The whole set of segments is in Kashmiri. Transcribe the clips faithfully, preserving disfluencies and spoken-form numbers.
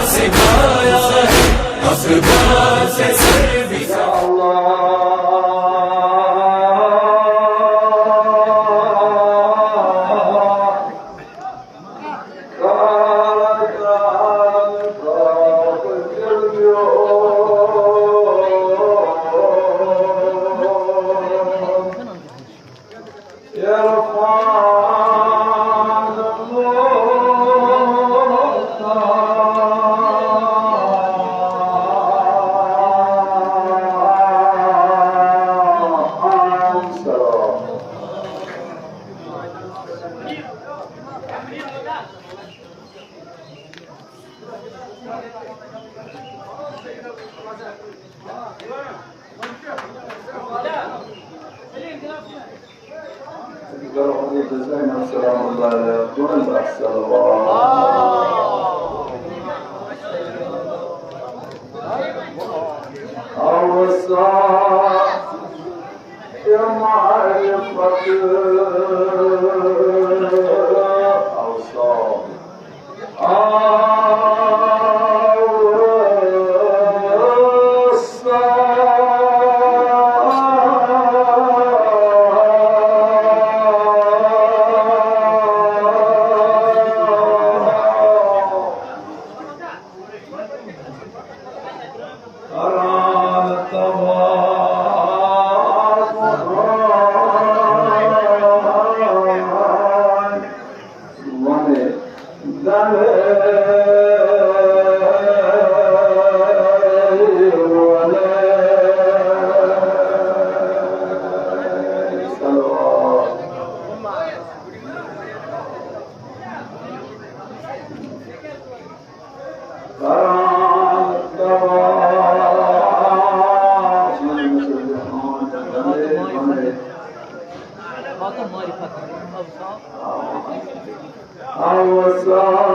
سکھایا ہے، اقدار سے سر بھی سلام اللہ علیہ وسلم، صلوات۔ اوصاف معرفت، اوصاف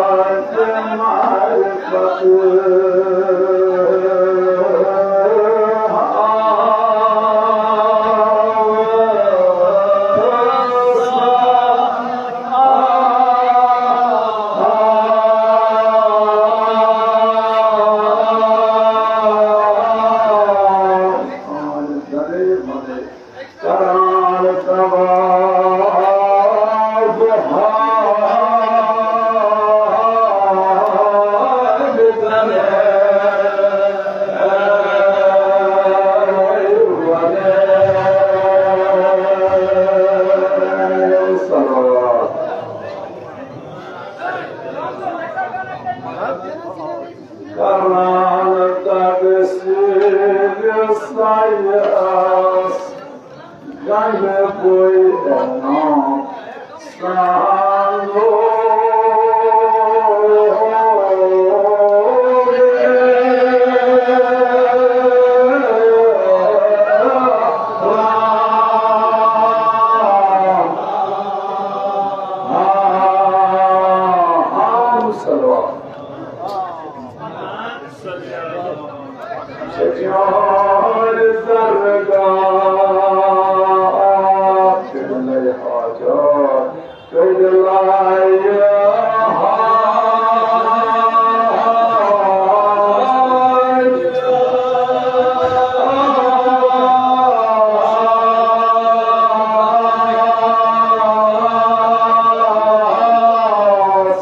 کران تقسیم سایس، گنڈ بوی انعام سانو۔ صلوات۔ چچار درگاہ قبلہ حاجات، قبلہ حاجات۔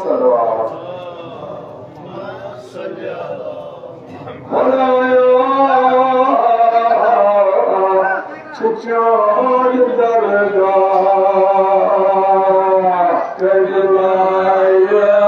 صلوات۔ خدایا، چچار درگاہ قبلہ حاجات۔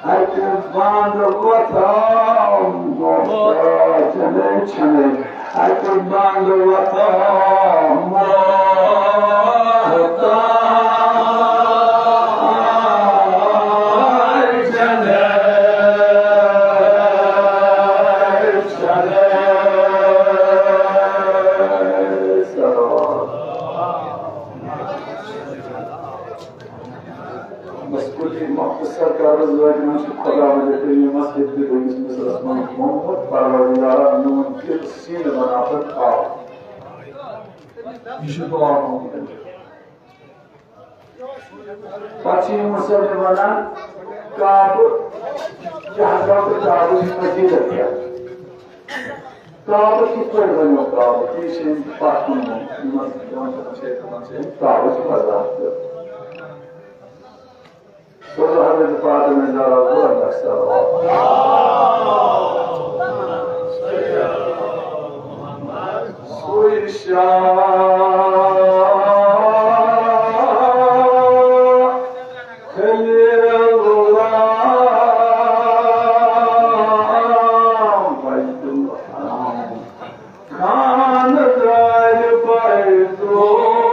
اَتہِ بنٛد وۄتھان محتاج چھَنَے، چھَنَے۔ اَتہِ بنٛد وۄتھان محتاج چھَنَے، چھَنَے۔ صلوات۔ بس کُلہِ مۄختصر کَرٕ زٲجمَن چھُ خۄداوندِ کریٖمَس ہیٚتہِ تہٕ بیٚیِس محمد پروردگارا، میون دل سیٖنہٕ بناو تہٕ تھاو۔ یہِ چھُ دعا منٛگُن۔ پتہٕ چھِ یِم مُصلِم وَنان، کعبہٕ کیٛاہ گوٚو تہٕ کعبہٕ چھِ مٔزیٖدَس پٮ۪ٹھ۔ کعبہٕ کِتھ پٲٹھۍ بَنیو کعبہٕ؟ تی چھِ یِم پَتھ کُن یِمَن، یِمَن چھِ، یِمَن چھِ کعبہٕ چھِ وضاحت کٔرمٕژ۔ سوزو حضرت فاطمہ زہرا بلند صلوات۔ سوی شاہ خلیل اللہ بیت الحرام۔ خاندار بیت الحرام۔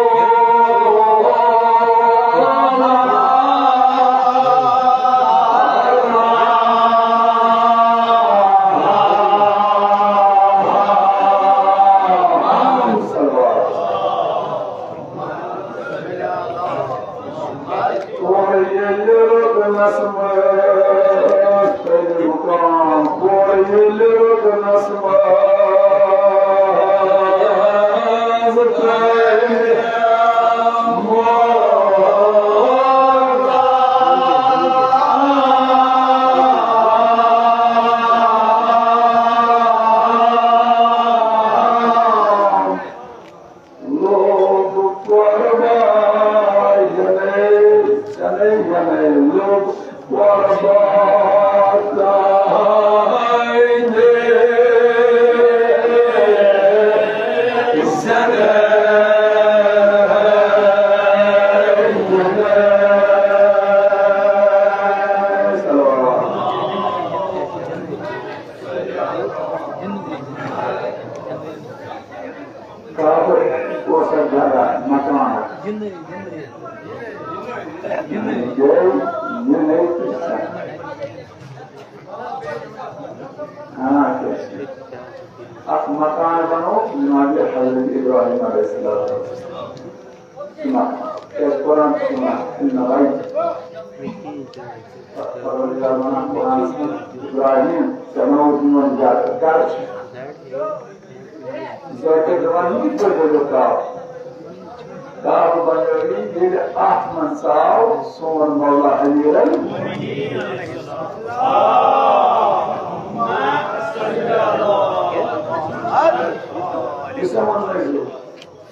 تورٕ ییٚلہِ رُکنَس منٛز تٔلۍ مُقام، تورٕ ییٚلہِ رُکنَس منٛز تٔلۍ مُقام۔ لوگ قربان، یعنی، یعنی، یعنی، لوگ قربان۔ کعبہٕ اوس اکھ جگہ، مکان اکھ۔ یہِ گوٚو، یہِ نٔے تہٕ سۄ۔ ہاں، کیٛاہ چھِ؟ اکھ مکان بنوو جناب حضرت ابراہیم علیہ السلام۔ سُمَا، کیٛازِ قرآن چھُ وَنان، "اِنَّ غَیْبَ"۔ پروردگار وَنان قرآنَس منٛز، "ابراہیم، ژےٚ نوٚو میون گرٕ، گرٕ چھُ۔" ذٲکِر دَپان، "یہِ کِتھ پٲٹھۍ بَنیو کعبہٕ؟" کعبہٕ بَنیو یہِ، ییٚلہِ اَتھ منٛز ژاو سون مولا امیٖرَن۔ یہِ سا وَنُن اَسہِ۔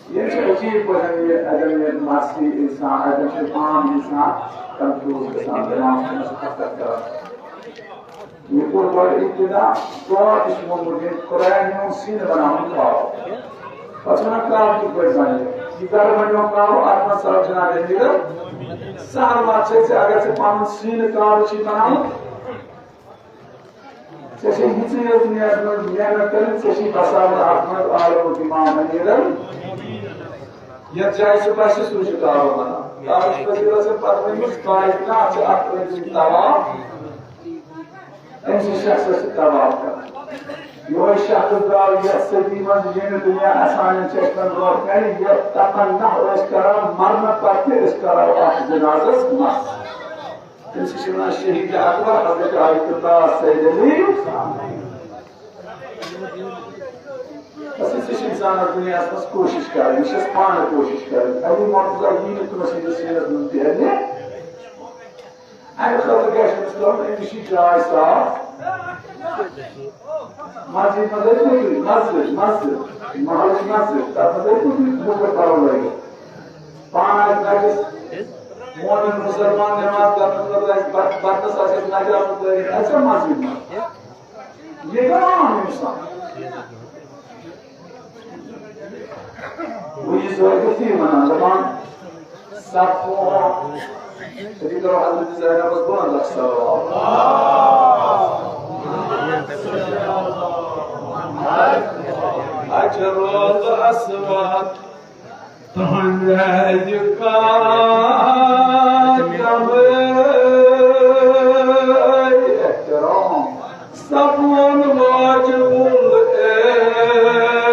یہِ چھُ عجیٖب پٲٹھۍ یہِ، اگر یہِ مَسی اِنسان، اگر چھُ عام اِنسان confuse گژھان، دٮ۪ماغ چھُ أمِس کَتھ کَتھ کران۔ یہِ کوٚر گۄڈٕ ابتدا، دعا تہِ چھُ موٚنگمُت، ییٚمۍ خۄدایا میون سیٖنہٕ بَناوُن کعبہٕ۔ پَتہٕ چھُ وَنان، کعبہٕ کِتھ پٲٹھۍ بَنہِ؟ یہِ گرٕ بَنیو کعبہٕ، اَتھ منٛز ژاو جناب امیٖرَن۔ سہل وَتھ چھےٚ زِ اگر ژےٚ پَنُن سیٖنہٕ کعبہٕ چھُے بَناوُن، ژےٚ چھےٚ یِژٕے یٲژ دُنیاہَس منٛز محنت کٔرٕنۍ، ژےٚ چھےٚ بساوُن اَتھ منٛز عالمُک اِمام امیٖرَن۔ یَتھ جایہِ سُہ بَسہِ، سُے چھُ کعبہٕ بَنان۔ کعبَس پٮ۪ٹھ ییٚلہِ ژےٚ پَتہٕ ؤنِو، کائنات چھِ اَکھ أنٛدۍ أنٛدۍ طواف، أمۍ سٕنٛدِ شخصَس چھِ طواف کَران۔ یِہوٚے شخص درٛاو یَتھ صدی منٛز، ییٚمہِ دُنیا اَسانٮ۪ن چشمَن برٛونٛٹھ کَنہِ، یَتھ تمنا ٲسۍ کَران مَرنہٕ پَتہٕ تہِ أسۍ کَرو اَتھ جنازَس مَس۔ تٔمِس چھِ وَنان شہیٖد اکبر، حضرت آیت اللہ سید علی۔ بس، یہِ چھِ اِنسانَس دُنیاہَس منٛز کوٗشِش کَرٕنۍ، یہِ چھِ اَسہِ پانہٕ کوٗشِش کَرٕنۍ۔ علی مرتضیٰ یی نہٕ کٲنٛسہِ ہٕنٛدِس سیٖنَس منٛز تہِ اَننہِ۔ اَمہِ خٲطرٕ گژھِ أمِس کَرُن، أمِس چھِ جاے صاف۔ مسجد منٛز ٲسۍ نہٕ مسجد، مسجد، محلٕچ مسجد، تَتھ منٛز ٲسۍ نہٕ لُکھ پَرو لٲگِتھ۔ پانہٕ آسہِ نَجِس، مومن مُسلمان نٮ۪ماز پَرنہٕ خٲطرٕ آسہِ بَد-، بدنَس آسہِ نَجاسَت لٲگِتھ، اَتہِ چھا مسجد منٛز؟ یہِ گوٚو عام اِنسان۔ وۄنۍ یہِ زٲوِتھ یہِ وَنان، دَپان، صفوان، تُہۍ کٔرِو حضرت زینبَس بُلند اَکھ صلوات۔ حجر الاسود۔ تُہُنٛد یہِ قدم احترام۔ سپُد واجب الاحترام۔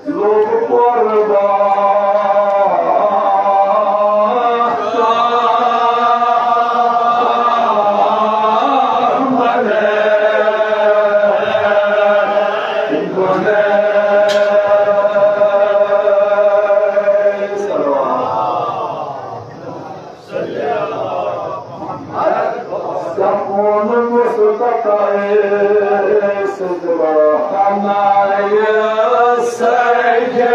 لوگ قربان۔ سکون مصطفیٰ سٕنٛز روحانیت سجدہ۔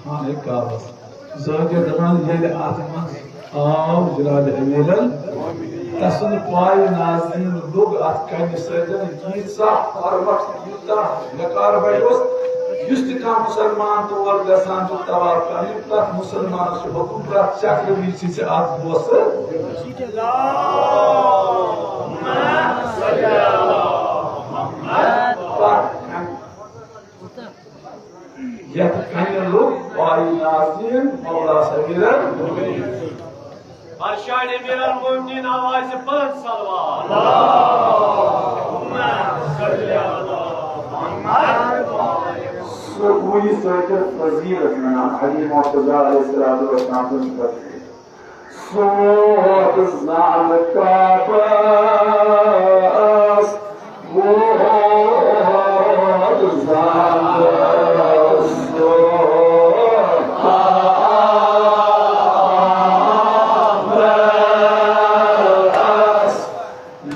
خانہ کعبس۔ ذٲکر دپان ییٚلہِ اتھ منٛز آو جناب امیرن، تسُنٛد پایہِ نازنین لوٚگ اتھ کنہِ سۭتۍ ییٖژاہ حرمت، یوٗتاہ وقار بڑیوس، یُس تہِ کانٛہہ مسلمان تور گژھان چھُ طواف کرنہِ، پرٛٮ۪تھ مسلمانس چھُ حکم، پرٛٮ۪تھ چکرٕ وِزِ چھِ ژےٚ اتھ بوسہٕ۔ یتھ کنہِ لوٚگ پایہِ نازنین مولا سمیرن۔ برشاڑِ امیر المومنین آوازِ بلند صلوات۔ اللہم صل علی محمد۔ سکوٗلی سۭتۍ فضیلت منان علی مرتضیٰ علیہ الصلوۃ والسلام سٕنٛز خٲطرٕ۔ سوت زن کعبس، ووت زن سوت کعبس۔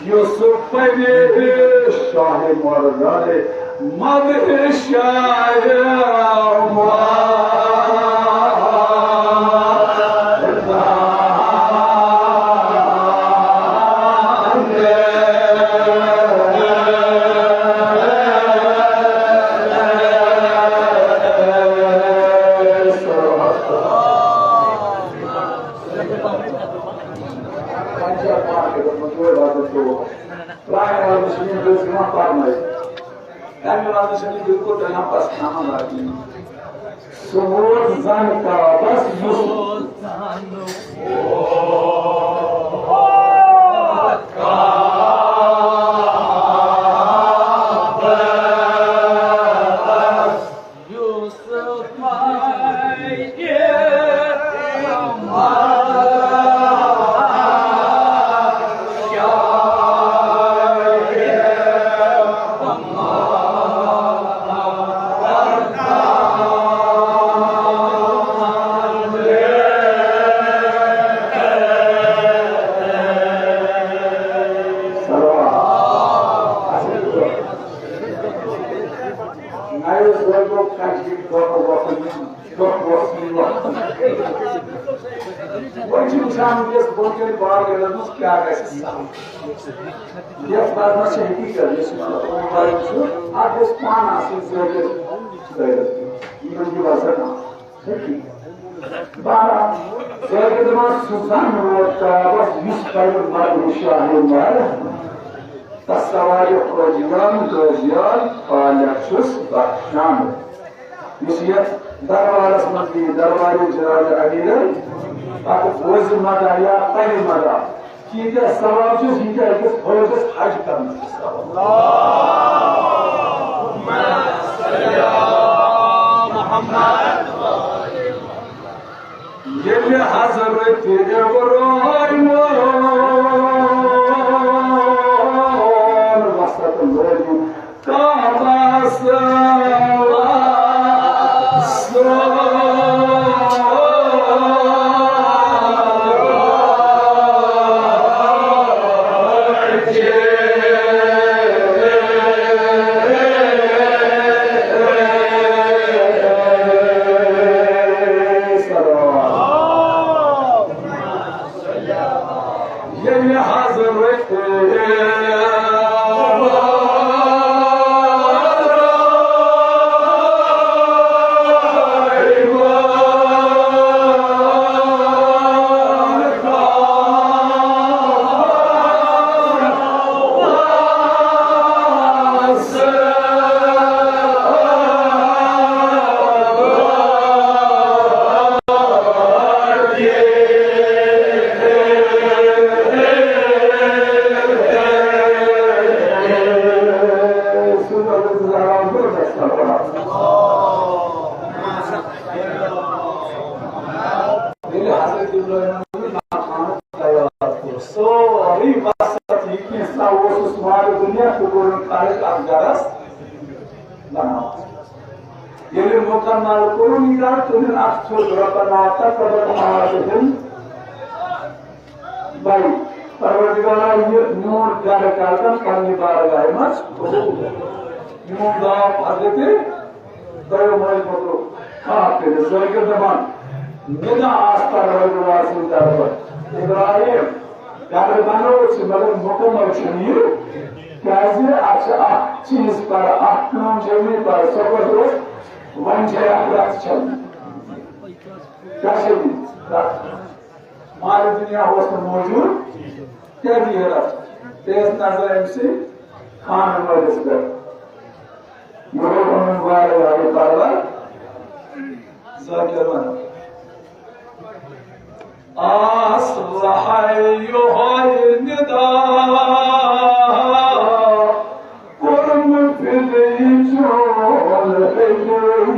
یوسف پنیر شاہ مرغل مدح شاہ مرغل۔ پنجاب مارکیٹس منٛز یورٕ واتان تور۔ پرٛانہِ وزنہٕ چھِ یِم رٕژ یِوان پرنٲوِتھ۔ تَمہِ وزنہٕ چھِ یِم بِلکُل ترٛاوان پَسناوان باقٕے۔ سُہ ووت زَن کعبَس یُس۔ نَیہِ زٲژ گوٚو کَشمیٖر، دۄہ وۄتھُن، دۄہ وۄتھُن، وۄتھُن۔ وۄنۍ چھِ وٕچھان وٕنکیٚس برونٛہہ کٮ۪ن باغن منٛز کیٛاہ گژھِ سَپُد۔ یَتھ وَزنَس چھِ حقیٖقت، یُس مطلب اوٚنمُت چھُ، اَتھ گوٚژھ پانہٕ آسٕنۍ زٲوِتھ دٲرِتھ۔ یِمَن یہِ وَزن آسُن۔ بہرحال، ژےٚ دِمس سُہ زن ووت کعبس، یُس پنُن مرد شاہ مرد۔ تصور خرجیان درجیان پالک چھُس بخشان۔ یُس یتھ دربارس منٛز یہِ دربارِ جناب امیرن، پتہٕ بوزِ مدہ یا پرِ مدہ۔ ییٖتیٛاہ ثواب چھُس، ییٖتیٛاہ أکِس فوجس حج کرنس چھِ ثواب۔ ییٚلہِ حضرت ابراہیم وسط لٲگِو، کعبس ییٚلہِ حضرت ییٚلہِ حضرت ابراہیم تیار کوٚر، سورُے وسط یہِ کینٛژھا اوسُس مالہِ دُنیا تہٕ کوٚرُن خرٕچ اَتھ گرس بناوان۔ ییٚلہِ مُکمل کوٚرُن یہِ گرٕ، تُلُن اَتھ تھوٚد رۄپن آو تَتھ رۄپن آو تہٕ ہیوٚن بھائی، پروردگارا، یہِ میون گرٕ کر تن پننہِ بارگاہہِ منٛز قبول۔ میون دعا حضرت دۄیو مٲلۍ مۄکلو خاک کٔرِتھ۔ ذٲکِر دَپان، مےٚ نہ آسہٕ پروردگار سٕنٛدِ طرفہٕ۔ ابراہیم، گرٕ بنووُتھ ژےٚ، مگر مُکمل چھُنہٕ یہِ۔ کیٛازِ؟ اَتھ چھِ اکھ چیٖز پَرٕ، اکھ کٲم چھےٚ مےٚ پَرٕ، سۄ کۄس ٲس؟ وۄنۍ چھےٚ اکھ رَژھ چھَلٕنۍ۔ کیٛاہ چھےٚ یہِ؟ رَژھ۔ مالِ دُنیا اوس نہٕ موجود، کیٛاہ دِیہِ رَژھ؟ تیز نظر أمۍ سٕے خانہٕ وٲلِس پٮ۪ٹھ۔ یہِ گوٚو پَنُن وارٕ وارٕ پَرٕ ذٲکِر وَنان۔ آس لہے یہوے ندا، کوٚرمُت فدی چون ہدیہ۔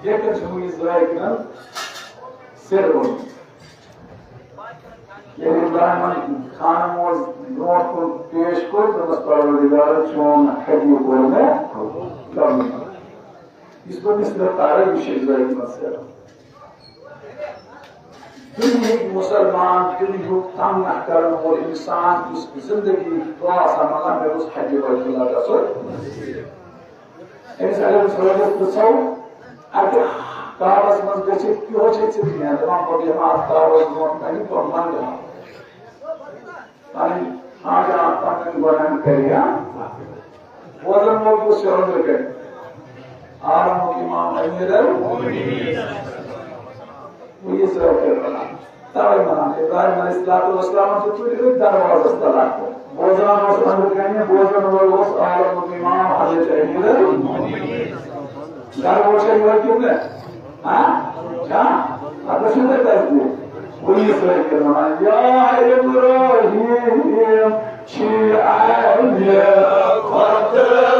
ییٚتٮ۪ن چھُ وٕنہِ ذٲکِرَن سِر روٚنمُت۔ ییٚلہِ ابراہیمن خانہٕ موز برونٛٹھ کُن پیش کوٚر، دوٚپمَس، پروردگارا، چون ہدیہِ کوٚر مےٚ قبول۔ یُس بہٕ مِثلِ تارٕ، یہِ چھُ ذٲکِرَن سِر۔ دُنیہٕکۍ مُسلمان، دُنیہُک تمنا کرن وول انسان، یُس زندگی دعا سان ونان، مےٚ گوٚژھ حجہِ بیت اللہ گژھُن۔ أمِس اگر أسۍ رٲژ پرٛژھو، اَتہِ کعبس منٛز گٔژھِتھ کیٛاہ چھِ ژےٚ دِوان؟ دَپان، بہٕ بیٚہمہٕ اَتھ کعبس برونٛٹھ کنہِ، بہٕ منٛگہٕ ہا۔ پنٕنۍ حاجات پنٕنۍ گۄڈَن کَرِ ہا۔ بوزن وول کُس چھُ أنٛدرٕ کَنہِ؟ عالمُک امام امیر المومنین۔ وۄنۍ یہِ ذٲکِر وَنان۔ تَوَے وَنان، ابراہیم علیہ الصلوۃ والسلام چھُ تُلِتھ دروازَس تَل اَتھٕ۔ بوزان اوس أنٛدرٕ کَنہِ، بوزن وول اوس عالمُک امام حضرت امیر المومنین۔ گرٕ وول چھا یورٕ کِنہٕ نہ؟ ہاں؟ چھا؟ اَدٕ چھُ تۄہہِ تصدیٖق۔ وۄنۍ یہِ سۭتۍ کٔرِو وَنان، یا ابراہیم، چھی اَمہِ کھۄتہٕ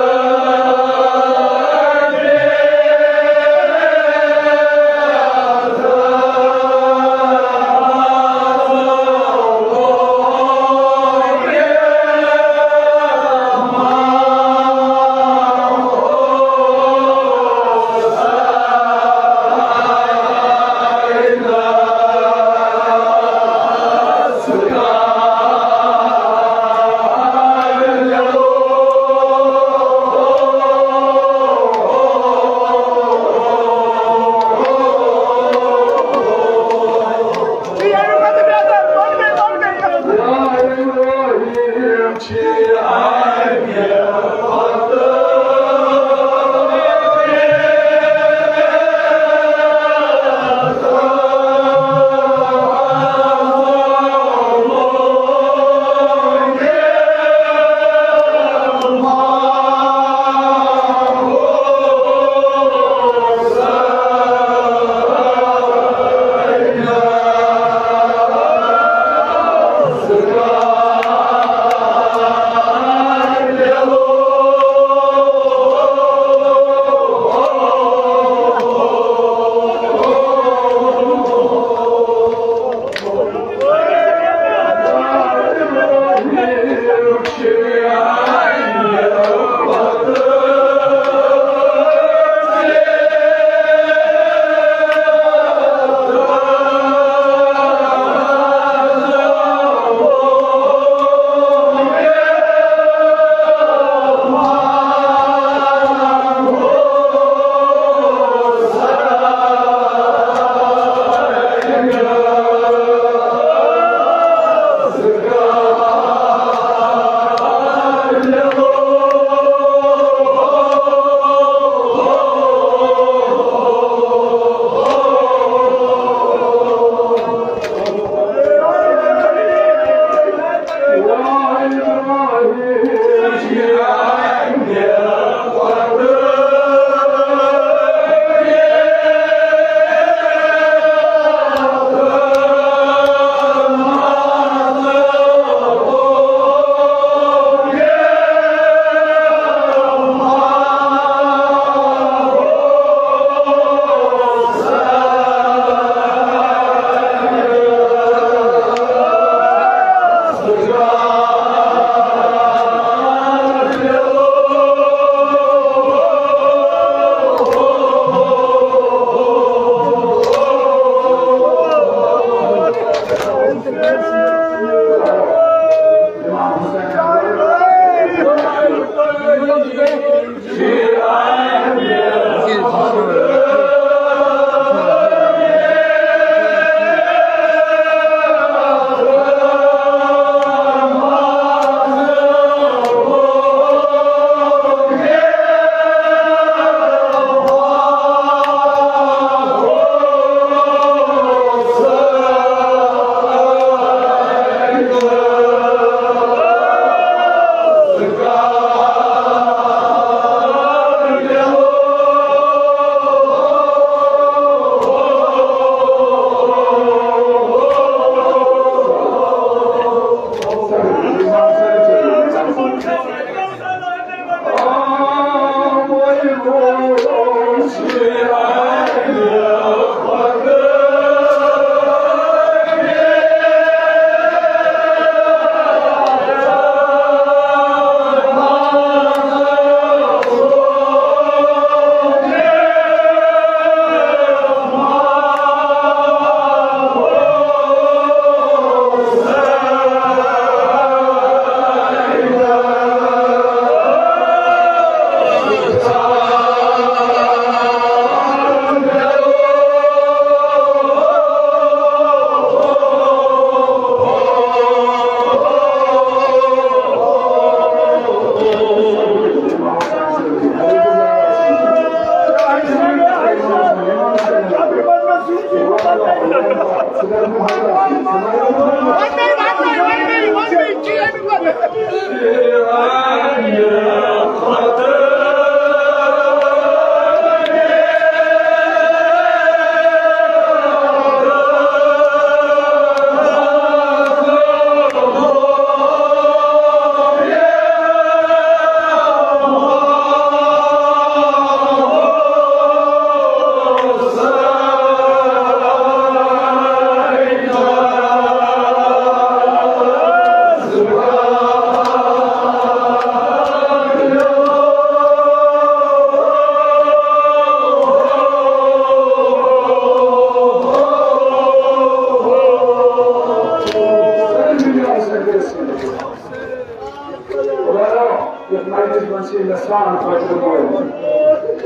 یتھ مجلس منٛز چھِ یژھان خۄش گوٚمُت۔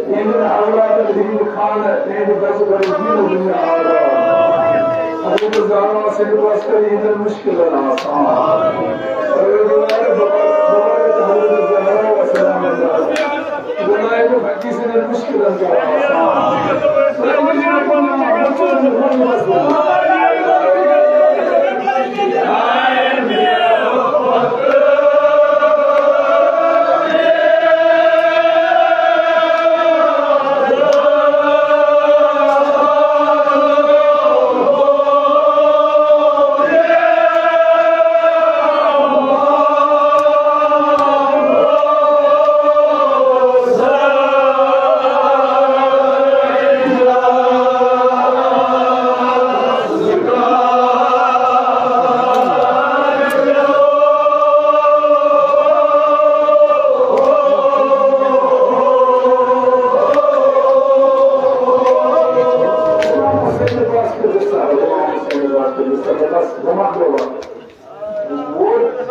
یِہنٛدٮ۪ن اولادن ہٕنٛدۍ خانہٕ، یِہنٛدِ بچہِ بچہِ دِنہٕ دُنیا آباد۔ حضرت زہرا سٕنٛدِ واسطہٕ یِہنٛدٮ۪ن مُشکِلن آسان۔ حضرت زہرا بابا، بابا حضرت زہرا و سلام اللہ۔ بنائے تو حقی سے مشکل اندر آسان۔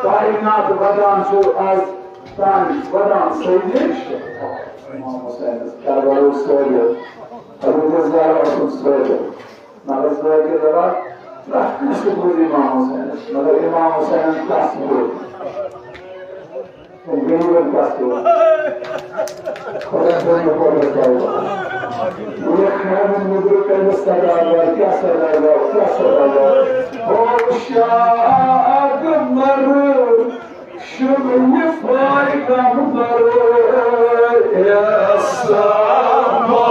کائنات ودان چھُ از تام، ودان سٲری چھِ۔ امام حسینس کربلا صٲبِر، حضرت زہرا سُنٛد صٲبِر۔ مگر صٲبِر دپان، پرٛٮ۪تھ کٲنٛسہِ بوٗز امام حسینس، مگر امام حسینن کس بوٗز؟ تِم غریبن کس بوٗز؟ خۄداے سٕنٛدِ قۄدرت کیٛاہ اوس؟ یہِ خیمن نیٚبرٕ کنہِ سداوار، کیٛاہ سداوار، کیٛاہ سداوار؟ ہوشیار مرد شُبہٕ یہِ فارغم برو یا سما۔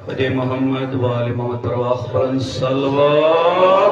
خدے محمد وآل محمد پر واخبرن صلوات۔